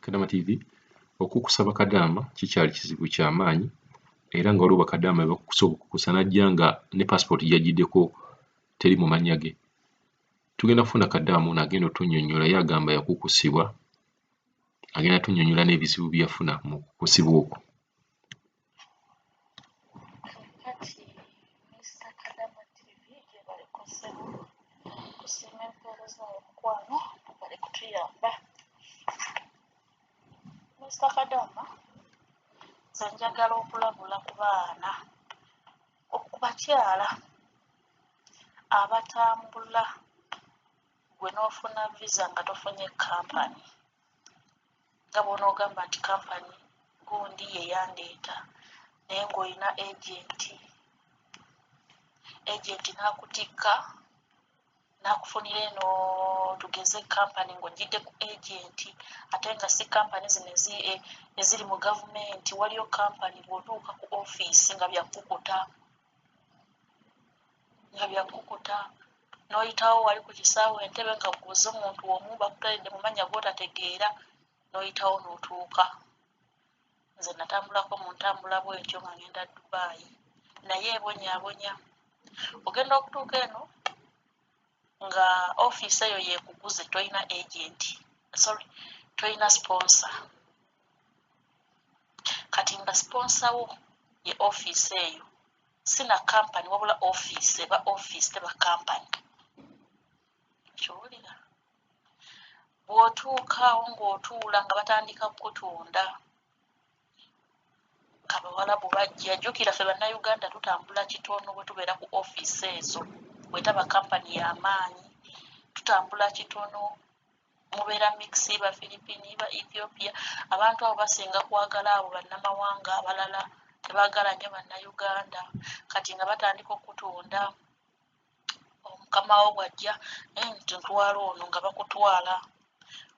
Kadama TV. Okukusa bakadaama kikyali kizibu kya maanyi era nga waliwo bakadaama be bakukusa obukukusa n'ajja nga ne paasipooti gy'ajjiddeko teri mu mannya ge. Tugenda kufuna kadaama ono agenda otunnyonnyola ye agamba yakukusibwa, agenda tunnyonnyola n'ebizibu bye yafuna mu kukusibwa okwo. Kakati Mister Kadama TV gyebaleko ssebo, tusiima empeereza yo mukwano, webale kutuyamba. Mister Kadama, nze njagala okulabula ku baana, ku bakyala abatambula gwe n'ofuna visa nga tofunye kampani, nga bw'onoogamba nti kampani gundi ye yandeeta naye ng'olina agenti, agenti n'akutikka n'akufunira eno tugeze kampani ng'ojjidde ku agenti ate nga si kampani zino eziri mu gavumenti. Waliyo kampani bw'otuuka ku ofiisi nga byakukuta, nga byakukuta n'oyitawo wali ku kisaawe Entebbe nga gwoze omuntu omu bakuteeredde mu mannya g'otategeera n'oyitawo n'otuuka. Nze natambulako mu ntambula bw'etyo nga ngenda Dubai naye ebonyaabonya. Ogenda okutuuka eno nga ofiisi eyo yeekuguze, tolina agenti, sorry, tolina sponsor. Kati nga sponsor wo ye ofiisi eyo, si na kampani wabula ofiisi, eba ofiisi teba kampani. Okiwulira? Bw'otuuka awo ng'otuula nga batandika kukutunda ng'Abawalabu bajja. Jjukira ffe Bannayuganda tutambula kitono bwe tubeera ku ofiisi ezo, bw'etaba kampani y'amaanyi tutambula kitono. Mubeera mix, ba Philippine, ba Ethiopia, abantu abo basinga kwagala abo bannamawanga abalala, tebaagala nnyo Bannayuganda. Kati nga batandika okutunda, omukama wo bw'ajja nti ntwala ono, nga bakutwala.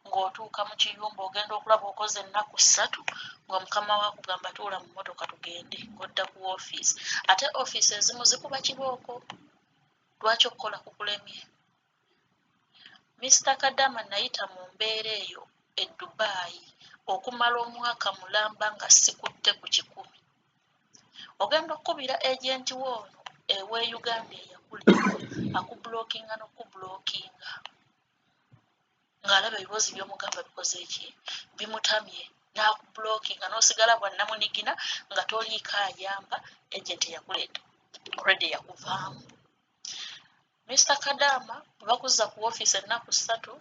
Ng'otuuka mu kiyumba ogenda okulaba okoze ennaku 3 nga mukama wo akugamba tuula mu mmotoka tugende, ng'odda ku ofiisi. Ate ofiisi ezimu zikuba kibooko, lwaki okukola kukulemye? Mister Kadama, nayita mu mbeera eyo e Dubai okumala omwaka mulamba nga sikutte ku 100. Ogenda okukubira agenti wo ono ew'e Uganda eyakuleeta, akublockinga n'okublockinga ng'alaba ebibuuzo by'omugamba bikoze ki, bimutamye, n'akublockinga n'osigala bwannamunigina nga toliiko ayamba. Agenti eyakuleeta already yakuvaamu. Mister Kadama, bwe bakuzza ku ofiisi ennaku 3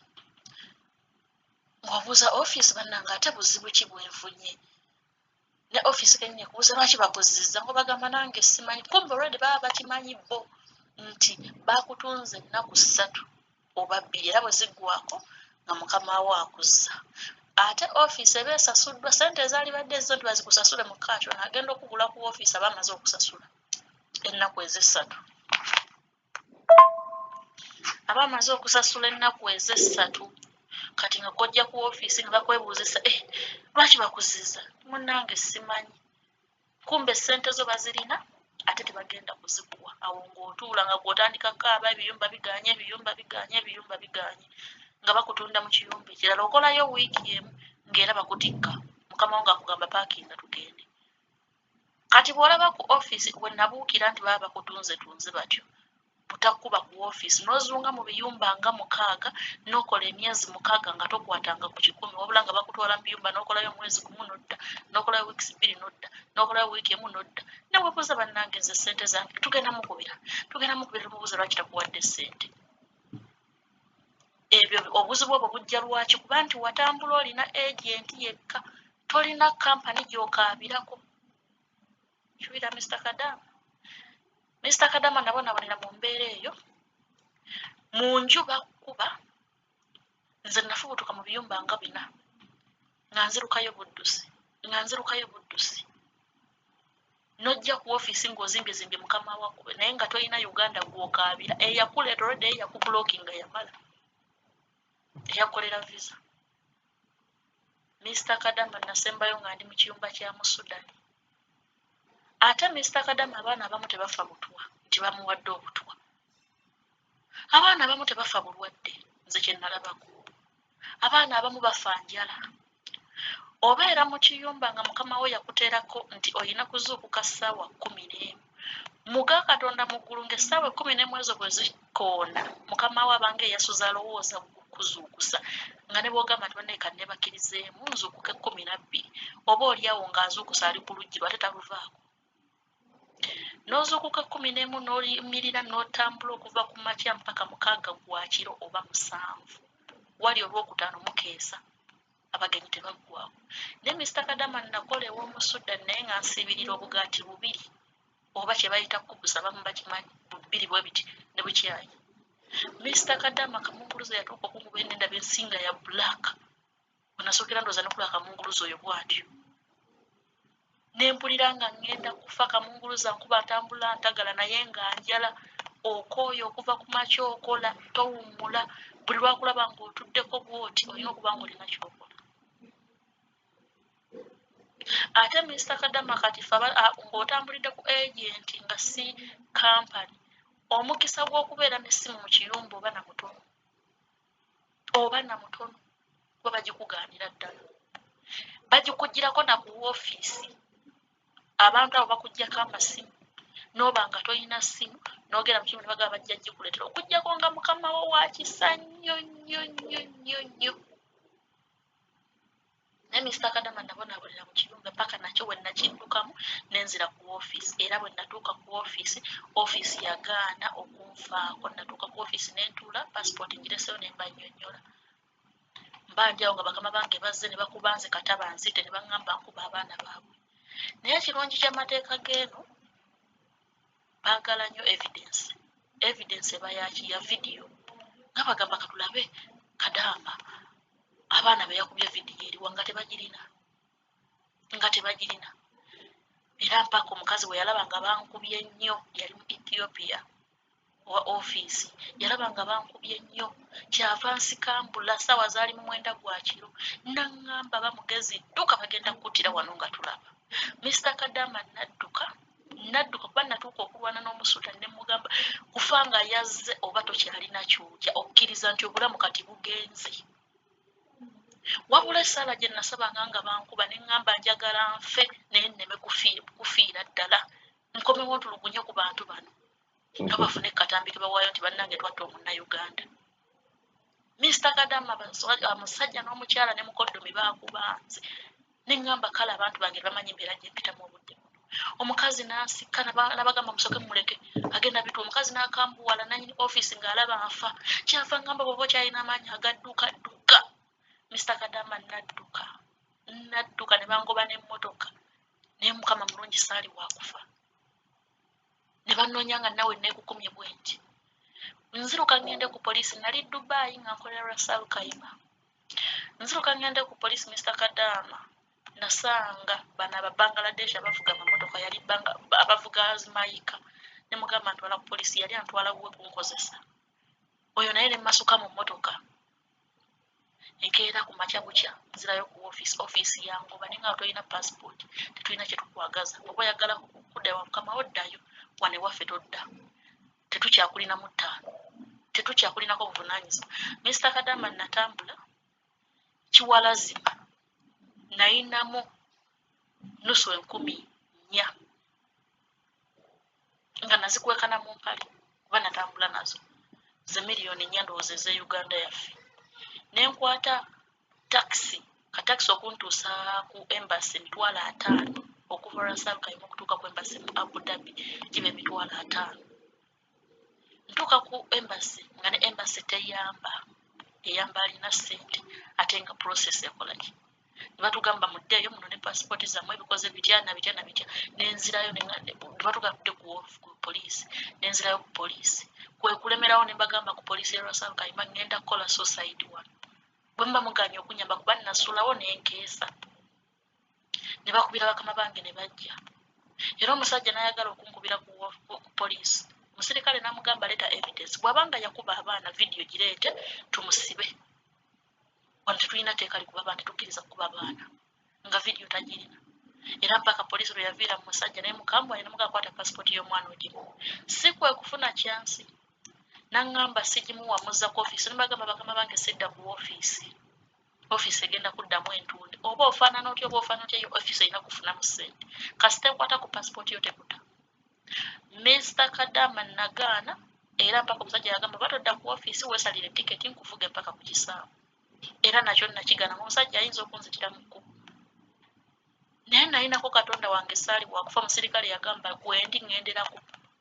ng'obuuza ofiisi, bannange ate buzibu ki bwe nfunye? Ne ofiisi kennyini ekubuuza lwaki bakuzizza, ng'obagamba nange simanyi. Kumbe already baba bakimanyi bo nti baakutunze ennaku 3 oba 2, era bwe ziggwako nga mukama wo akuzza. Ate ofiisi eba esasuddwa ssente ezaalibadde ezo nti bazikusasule mu cash, ono agenda okugula ku ofiisi aba amaze okusasula ennaku ez'essatu, aba amaze okusasula ennaku ez'essatu. Kati nga kojja ku ofiisi nga bakwebuuzisa, eh, lwaki bakuzizza? Munnange simanyi. Kumbe ssente zo bazirina ate tebagenda kuzikuwa. Awo ng'otuula nga gw'otandika kukaaba, ebiyumba bigaanye, ebiyumba bigaanye, ebiyumba bigaanye, nga bakutunda mu kiyumba ekirala. Okolayo wiiki emu ng'era bakutikka, mukama wo ng'akugamba paakinga tugende. Kati bw'olaba ku ofiisi, we nabuukira nti baba bakutunzetunze batyo butakuba ku ofiisi n'ozunga mu biyumba nga 6 n'okola emyezi 6 nga tokwatanga ku 100, wabula nga bakutwala mu biyumba n'okolayo omwezi gumu n'odda, n'okolayo wiikisi 2 n'odda, n'okolayo wiiki emu n'odda. Ne weebuuza, bannange nze ssente zange, tugenda mukubira, tugenda mukubira tumubuuza lwaki takuwadde ssente. Ebyo obuzibu obwo bujja lwaki? Kuba nti watambula olina agenti yekka, tolina kampani gy'okaabirako. Kiwulira Mister Kadama? Mister Kadama, nabonaabonera mu mbeera eyo. Mu nju bakuba. Nze nafubutuka mu biyumba nga bina nga nzirukayo buddusi, nga nzirukayo buddusi. N'ojja ku ofiisi ng'ozimbyezimbye mukama wakube, naye nga tolina Uganda gw'okaabira. Eyakuleeta already eyakublockinga yamala, eyakolera visa. Mister Kadama, nasembayo nga ndi mu kiyumba kya mu Sudan. Ate Mister Kadama, abaana abamu tebafa butwa nti bamuwadde obutwa, abaana abamu tebafa bulwadde. Nze kye nalabako, abaana abamu bafa njala. Obeera mu kiyumba nga mukama wo yakuteerako nti olina kuzuukuka ssaawa 11. Muga Katonda mu ggulu ng'essaawa 11 ezo bwe zikoona, mukama wo abanga eyasuze alowooza kuzuukusa, nga ne bw'ogamba nti bannaye kanneebakirizeemu nzuukuke 12, oba oli awo ng'azuukusa ali ku luggi lwo ate taluvaako. N'ozuukuka 11 n'oyimirira n'otambula okuva ku makya mpaka 6 gwa kiro oba 7. Wali olwokutaano mukeesa, abagenyi tebaggwaawo. Naye Mr. Kadama nakola ew'omusudan naye nga nsiibirira obugaati bubiri oba kye bayita kubusa, abamu bakimanyi, bubiri bwe biti ne bukyayi. Mr. Kadama kamunguluze yatuuka okunkuba nendaba ensinga ya black. Wenasookera ndowooza nokulaba kamunguluze oyo bw'atyo. Ne mpulira nga ŋŋenda kufa, kamunguluza nkuba ntambula ntagala naye nga njala, okooya okuva ku makya okola towummula, buli lwakulaba ng'otuddeko bw'oti olina okuba ng'olina ky'okola. Ate Mr. Kadama kati fe ng'otambulidde ku agenti nga si kampani, omukisa gw'okubeera n'essimu mu kiyumba oba na mutono, oba na mutono, kuba bagikugaanira ddala, bagikugirako na ku woofiisi. Abantu abo bakuggyako amasimu, n'oba nga tolina ssimu n'ogenda mu kiyumba ne bagamba bajja gikuleetera, okuggyako nga mukama wo wa kisa nnyo nnyo nnyo nnyo nnyo. Naye Mr. Kadama nabonaabonera mu kiyumba paka nakyo bwe nakiddukamu ne nzira ku woofiisi. Era bwe natuuka ku woofiisi, ofiisi yagaana okunfaako. Natuuka ku woofiisi ne ntuula, paasipooti ngireseeyo ne mbannyonnyola. Mba ndi awo nga bakama bange bazze ne bakuba nze kata banzite ne baŋŋamba nkuba abaana baabwe. Naye ekirungi ky'amateeka g'eno baagala nnyo evidence. Evidence eba yaki? Ya vidiyo. Nga bagamba katulabe Kadama abaana be yakubye vidiyo eriwa, nga tebagirina, nga tebagirina. Era mpaka omukazi bwe yalaba nga bankubye nnyo, yali mu Ethiopia owa ofiisi, yalaba nga bankubye nnyo kyava nsikambula, ssaawa zaali mu 9 gwa kiro, n'aŋŋamba bamugezi dduka bagenda kukuttira wano nga tulaba. Mr. Kadama nadduka, nadduka kuba natuuka okulwana n'omusuda ne mugamba kufa nga yazze oba tokyalina ky'otya, okkiriza nti obulamu kati bugenze. Wabula essaala gye nasabanga nga bankuba ne ŋŋamba njagala nfe naye nneme kufiira ddala, nkomewo ntulugunye ku bantu bano nabo bafune katambi ke bawaayo nti bannange twatta omunnayuganda. Mr. Kadama omusajja n'omukyala ne mukoddomi baakuba nze ne ŋŋamba kale abantu bange bamanyi embeera gye mpitamu obudde buno. Omukazi n'asika n'abagamba musooke mumuleke agenda bitwa. Omukazi n'akambuwala nannyini ofiisi ng'alaba nfa, kyava ŋŋamba bw'oba okyalina amaanyi agadduka dduka. Mr. Kadama nadduka, nadduka ne bangoba n'emmotoka, naye Mukama mulungi saali wakufa. Ne bannoonya nga nawe neekukumye bwe nti. Nziruka ŋŋende ku poliisi, nali Dubai nga nkolera Rasal Kaima. Nziruka ŋŋende ku poliisi Mr. Kadama nasanga bano aba Bangladesh abavuga amamotoka, yali abavuga Mayika, ne mugamba ntwala ku poliisi, yali antwala wuwe kunkozesa. Oyo naye ne mmasuka mu mmotoka. Enkeera ku makya bukya nzirayo ku ofiisi, ofiisi yangoba naye nga tolina passport, tetulina kye tukwagaza. Oba oyagala kudda wa mukama wo ddayo, wano ewaffe todda. Tetukyakulinamu ttaano, tetukyakulinako buvunaanyizibwa. Mr. Kadama natambula kiwalazima, nayinamu nusu 4,000 nga nazikwekana mu mpale kuba natambula nazo ze 4,000,000 ndowooza ez'e Uganda yaffe. Ne nkwata takisi, ka takisi okuntuusa ku embassy 50,000, okuva Rasal Kaima okutuuka ku embassy mu Abu Dhabi giba 50,000. Ntuuka ku embassy nga ne embassy teyamba, eyamba alina ssente ate nga process ekola ki? Ne batugamba muddeeyo muno ne passport zammwe bikoze bitya na bitya na bitya. Ne nzirayo ne batugamba tudde ku poliisi, ne nzirayo ku poliisi. Kwe kulemerawo ne mbagamba ku poliisi ya Rasal Kaima ŋŋenda kukola suicide wano. Bwe muba mugaanye okunnyamba kuba nnasulawo ne nkeesa. Ne bakubira bakama bange ne bajja. Era omusajja n'ayagala okunkubira ku poliisi. Omusirikale n'amugamba leeta evidence. Bw'abanga yakuba abaana vidiyo gireete tumusibe. Wano tetulina tteeka likuba baana, tetukkiriza kukuba baana nga vidiyo tagirina. Era mpaka poliisi lwe yaviira mu musajja naye mukambwe ne mugamba kwata passport y'omwana ogimuwe. Si kwe kufuna kyansi. N'aŋŋamba sigimuwa muzza ku ofiisi. Ne mbagamba bakama bange sidda ku ofiisi. Ofiisi egenda kuddamu entunde, oba ofaanana otya, oba ofaanana otya, yo ofiisi erina kufunamu ssente. Kasita ekwata ku pasipooti yo tekuta. Mr Kadama nagaana, era mpaka omusajja yagamba batodda ku ofiisi, weesalire tiketi nkuvuge mpaka ku kisaawe. Era nakyo nakigaana, omusajja ayinza okunzitira mu kkubo. Naye nalinako Katonda wange, saali wakufa. Musirikale yagamba gwendi ŋŋenderako,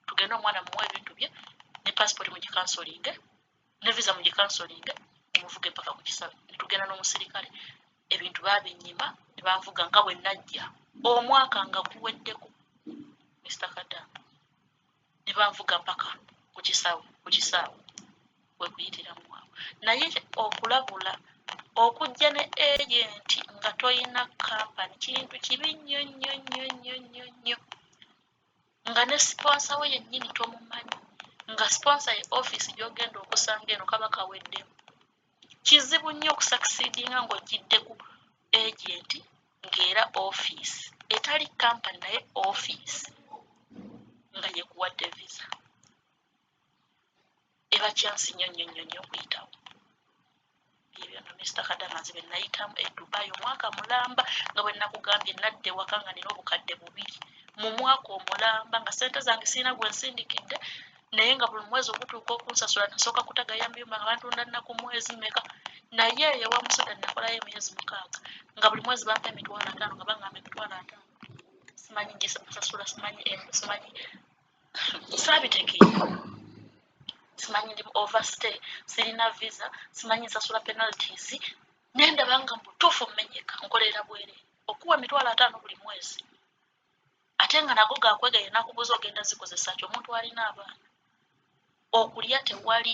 tugende, omwana muwe ebintu bye ne passport mugikansolinge ne visa mugikansolinge, mumuvuge mpaka ku kisaawe. Netugenda n'omusirikale, ebintu baabinyima ne banvuga nga bwe najja omwaka nga guweddeko. Mr Kadama, ne banvuga mpaka ku kisaawe, ku kisaawe wekuyitiramu awo. Naye okulabula, okujja ne agent nga toyina kampani kintu kibi nnyo nnyo nnyo nnyo nnyo nnyo, nga ne sponsor we yennyini tomumanyi, nga sponsor ye office gy'ogenda okusanga eno kaba kaweddemu. Kizibu nnyo okusucceedinga ng'ojjidde ku agent ng'era office etali kampani, naye office nga yekuwadde visa, eba chance nnyo nnyo nnyo nnyo okuyitawo. Ebyo no Mr Kadama nze bye nayitamu e Dubai omwaka mulamba. Nga bwe nakugambye, nadda ewaka nga nina 2000 mu mwaka omulamba, nga ssente zange sirina gwe nsindikidde, naye nga buli mwezi ogutuuka okunsasula nasooka kutagaya mbyuma nga bantunda nnaku mwezi meka. Naye eyo ewa Musoda nakolayo emyezi 6, nga buli mwezi bampa 50,000, nga baŋŋamba 50,000 simanyi ngisasula, simanyi, simanyi, saabitegeera, simanyi ndi overstay, sirina visa, simanyi nsasula penalties. Nendaba nga mubutuufu mmenyeka, nkolera bwereere okuwa 50,000 buli mwezi, ate nga nago gakwegaye nakubuuza ogenda zikozesa ki. Omuntu alina abaana, okulya tewali.